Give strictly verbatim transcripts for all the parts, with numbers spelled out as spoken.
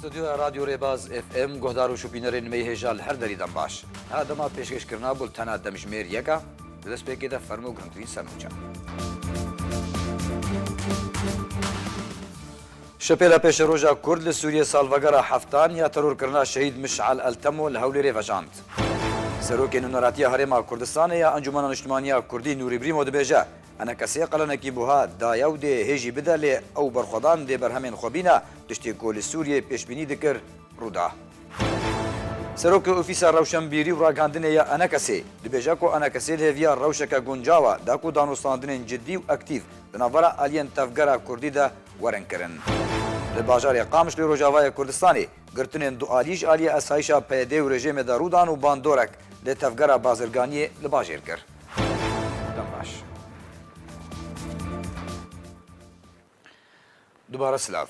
Stûdyoya Radyo Rêbaz F M, guhdar û şopînerên me yê hêja li her derî dem baş. Ha dema pêşkêşkirina bultena demjimêr yek a, di destpêkê de fermo girîngtirîn sernûçe. Şepêla pêşeroja Kurd li Sûriyê salvegera heftan ya terorkirina şehîd Mişal Eltemo li Hewlêrê vejand. Serokê Nûneratiya Herêma Kurdistanê ya Encûmena Niştimaniya Kurdî Nûrî Brîmo dibêje, E N K S qelenekî buha daye û dê hêjî bide, lê ew berxwedan dê berhemên xwe bîne, tiştê ku li Sûriyê pêşbînî dikir, rû da. Serokê Ofîsa Rewşenbîrî û Ragihandinê ya E N K S dibêje ku E N K S li hêviya rewşeke guncaw e, da ku danûstandinên cidî û aktîf di navbera aliyên tevgera Kurdî de werin kirin. Li bajarê Qamişlo Rojavayê Kurdistanê girtinên dualî ji aliyê esayîşa P Y D û rejîmê de rû dan û bandorek li tevgera bazirganiyê li bajêr kir. Dem baş. Dubare silav.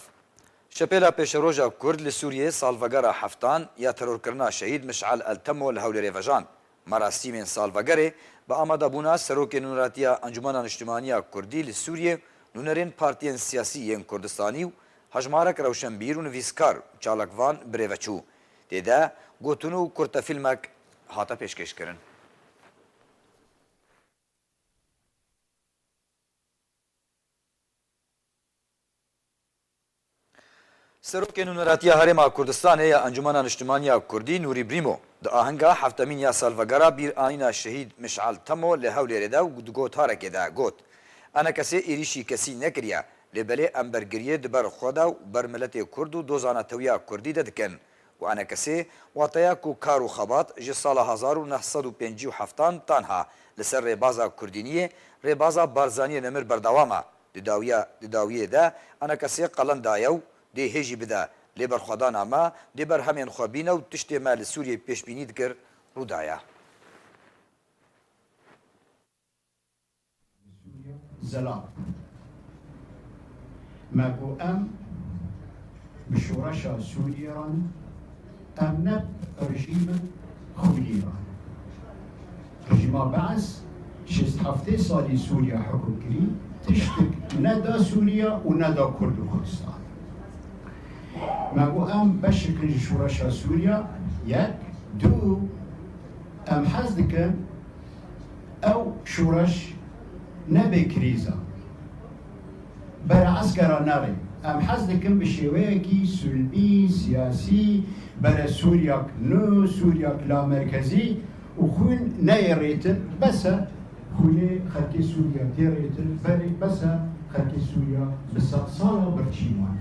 Şepêla pêşeroja Kurd li Sûriyê salvegera heftan ya terorkirina şehîd Mişal Eltemo li Hewlêrê vejand. Merasîmên salvegerê bi amadebûna Serokê Nûneratiya Encûmena Niştimaniya Kurdî li Sûriyê, nûnerên partiyên siyasî yên Kurdistanî û hejmarek rewşenbîr û nivîskar û çalakvan bi rê ve çû. Tê de gotin û kurtefîlmek hate pêşkêşkirin. Serokê Nûneratiya Herêma Kurdistanê ya Encûmena Niştimaniya Kurdî Nûrî Brîmo di ahenga heftemîn ya salvegera bîranîna şehîd Mişal Temo li Hewlêrê de û di gotarekê de got, E N K S êrîşî kesî nekiriye, lê belê em bergiriyê di ber xwe de û ber miletê Kurd û doza netewiya Kurdî de dikin. Û E N K S wateya ku kar û xebat ji sala hezar û neh sed û pêncî û heftan tanha li ser rêbaza Kurdîniyê, rêbaza Barzaniyê nemir berdewam e. Di dawiya, di dawiyê de E N K S qelen daye û dê hêjî bide, lê berxwedana me dê berhemên xwe bîne û tiştê me li Sûriyê pêşbînî dikir, rû daye. Zelal. Me got em bi şoreşa Sûriyê re ne, em ne bi rejîmê xwînî re ne. Rejîma Bees şêst heftê salî Sûriya hukm kirî, tiştik ne da Sûriya û ne da Kurd û Kurdistan. Me got em beşek in ji şoreşa Sûriya, yek, du, em hez dikin ew şoreş nebe krîza. Bere eskera nerê. Em hez dikin bi şêweyekî sulbî, siyasî, bere Sûriyak nû, Sûriyak lamerkezî û xwîn neyê rêtin. Bes e, xwînê xelkê Sûriya tê rêtin, berê bes e, xelkê Sûriya bi sedsala birçî wan.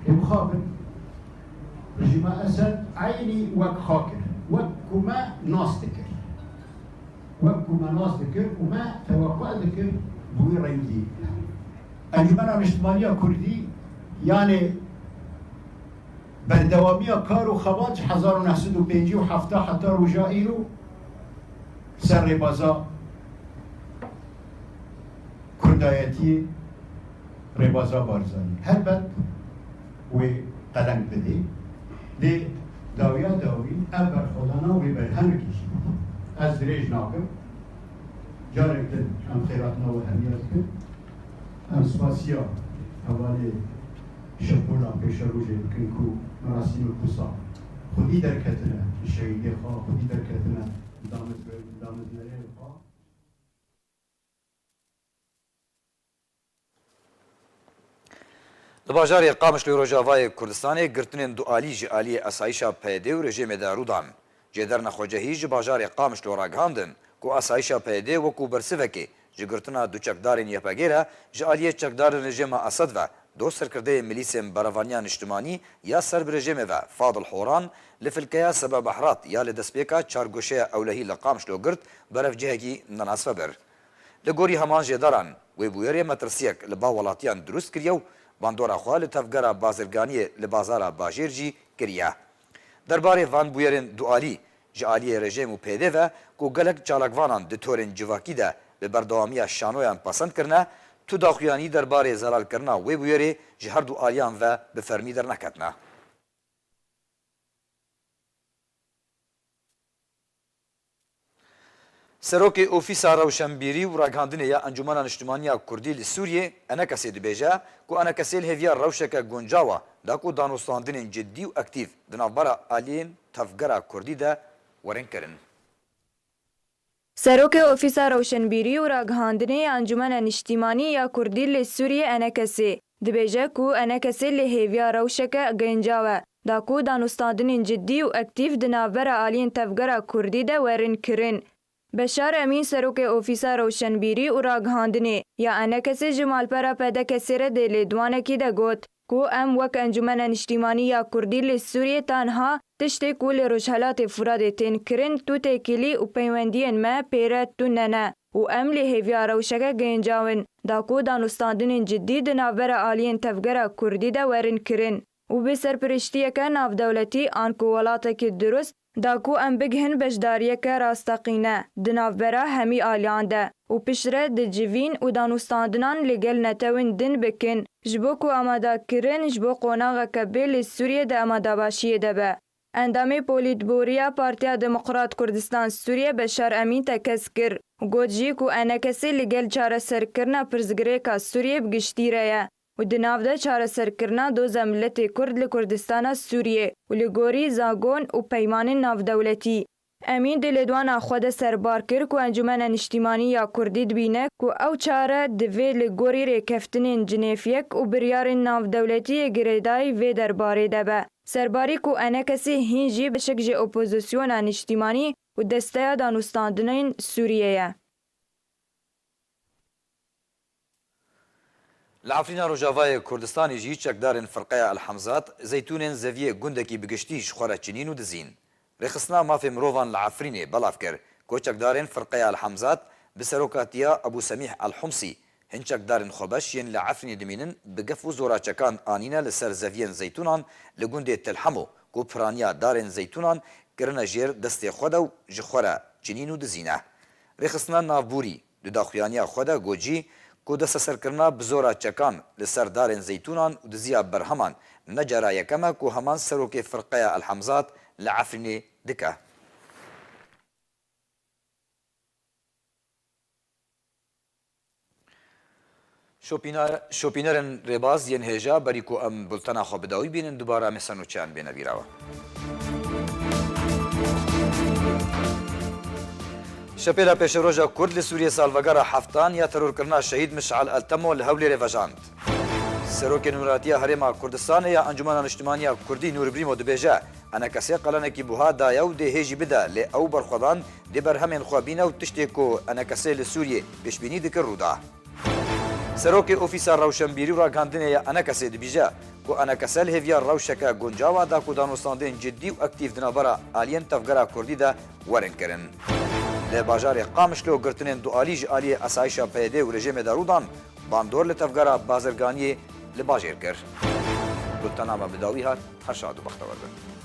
Ê mixabin, rejîma Esed eynî wek xwe kir, wek ku me nas dikir. Wek ku me nas dikir û me teweqe dikir bi wî rengî. Encûmena Niştimaniya Kurdî, yanê berdewamiya kar û xebat ji hezar û neh sed û pêncî û heft heta roja îro ser rêbaza Kurdayetiyê, rêbaza Barzanî. Helbet wê qelenk bidê. Lê dawiya dawî ev berxwedana wê berhemekî jî bidê. Ez dirêj nakim. Carek din em xêratina we hemiya dikin. Em spasiya hevalê Şepûla Pêşerojê dikin ku merasîmek wisa xwedî derketine li şehîdê xwe, xwedî derketine li damet-, li dametnerê xwe. Li bajarê Qamişlo Rojavayê Kurdistanê girtinên dualî ji aliyê esayîşa P Y D û rejîmê de rû dan. Jêderna Xwecehî ji bajarê Qamişlo ragihandin ku esayîşa P Y D wekû bersivekê ji girtina du çekdarên Y P G re ji aliyê çekdarên rejîma Esed ve do serkirdeyê milîsên Berevaniya Niştimanî ya ser bi rejîmê ve Fadil Horan li filkeya Seba Behrat ya li destpêka çargoşeya ewlehî li Qamişlo girt berevcihekî nenas ve bir. Li gorî heman jêdaran, wê bûyerê metirsiyek li ba welatiyan dirust kiriye û bandora xwe li tevgera bazirganiyê li bazara bajêr jî kiriye. Derbarê van bûyerên dualî ji aliyê rejîm û P Y D ve ku gelek çalakvanan di torên civakî de bi berdewamiya şanoyan pesend kirine, tu daxuyanî derbarê zelalkirina wê bûyerê ji her du aliyan ve bi fermî derneketine. Serokê Ofîsa Rewşenbîrî û Ragihandinê ya Encûmena Niştimanî ya Kurdî li Sûriyê, ENKSê, dibêje ku ENKSê li hêviya rewşeke guncaw e, da ku danûstandinên cidî û aktîf di navbera aliyên tevgera Kurdî de werin kirin. Serokê Ofîsa Rewşenbîrî û Ragihandinê ya Encûmena Niştîmanî ya Kurdî li Sûriyê, ENKSê, dibêje ku ENKSê li hêviya rewşeke guncaw e, da ku danûstandinên cidî û aktîf di navbera aliyên tevgera Kurdî de werin kirin. Beşar Emîn, serokê Ofîsa Rewşenbîrî û Ragihandinê ya ENKSê, ji malpera PDKSê re di lêdwanekî de got ku em wek Encûmena Niştîmanî ya Kurdî li Sûriyê tenha tiştê ku li Rojhelatê Furadê tên kirin tu têkilî û peywendiyên me pê re tune ne û em li hêviya rewşeke guncaw in, da ku danûstandinên cidî di navbera aliyên tevgera Kurdî de werin kirin û bi serpiriştiyeke navdewletî an ku welatekî dirust, da ku em bigihin beşdariyeke rasteqîne di navbera hemî aliyan de û piştre di civîn û danûstandinan li gel netewên din bikin, ji bo ku amadekirin ji bo qonaxeke bê li Sûriyê di amadebaşiyê de be. Endamê Polîtbûrû ya Partiya Demokrat Kurdistan Sûriye Beşar Emîn tekez kir û got jî ku ENKSê li gel çareserkirina pirsgirêka Sûriyê bi giştî re ye û di nav de çareserkirina doza miletê Kurd li Kurdistana Sûriyê û li gorî zagon û peymanên navdewletî. Emîn di lêdwana xwe de serbar kir ku Encûmena Niştîmanî ya Kurdî dibîne ku ew çare divê li gorî rêkeftinên Cinêfyek û biryarên navdewletî yê girêdayî vê derbarê de be. Serbarî ku ENKSê hîn jî beşek ji opozisyona niştîmanî û desteya danûstandinên Sûriyê ye. Li Efrîna Rojavayê Kurdistanê jî çekdarên Firqeya El Hemzat zeytûnên zeviyê gundekî bi giştî ji xwe re çinîn û dizîn. Rêxistina Mafê Mirovan li Efrînê belav kir ku çekdarên Firqeya El Hemzat bi serokatiya Ebû Semîh El Humsî hin çekdarên xwebeş yên li Efrînê dimînin bi gef û zora çekan anîne li ser zeviyên zeytûnan li gundê Til Hemo ku piraniya darên zeytûnan kirine jêr destê xwe de û ji xwe re çinîn û dizîne. Rêxistina Navborî di daxuyaniya xwe de got jî ku desteserkirina bi zora çekan li ser darên zeytûnan û diziya berheman ne cara yekem e ku heman serokê Firqeya El Hemzat li Efrînê dike. Şopîna-, şopînerên rêbaz yên hêja, berî ku em bultena xwe bi dawî bînin, dubare em ê ser nûçeyan bêne bîra we. Şepêla pêşeroja Kurd li Sûriyê salvegera heftan ya terorkirina şehîd Mişal Eltemo li Hewlêrê vejand. Serokê Nûneratiya Herêma Kurdistanê ya Encûmena Niştimanî ya Kurdî Nûr Brîmo dibêje, ENKSê qelenekî buha daye û dê hê jî bide, lê ew berxwedan dê berhemên xwe bîne û tiştê ku ENKSê li Sûriyê pêşbînî dikir rû da. Serokê Ofîsa Rewşenbîrî û Ragihandinê ya ENKSê dibêje ku ENKS li hêviya rewşeke guncaw e da ku danûstandên cidî û aktîf di navbera aliyên tevgera Kurdî de werin kirin. Li bajarê Qamişlo girtinên dualî ji aliyê esayîşa PYD û rejîmê de rû dan, bandor li tevgera bazirganiyê li bajêr kir. Bultena me bi dawî hat, her şad û bextewar bin.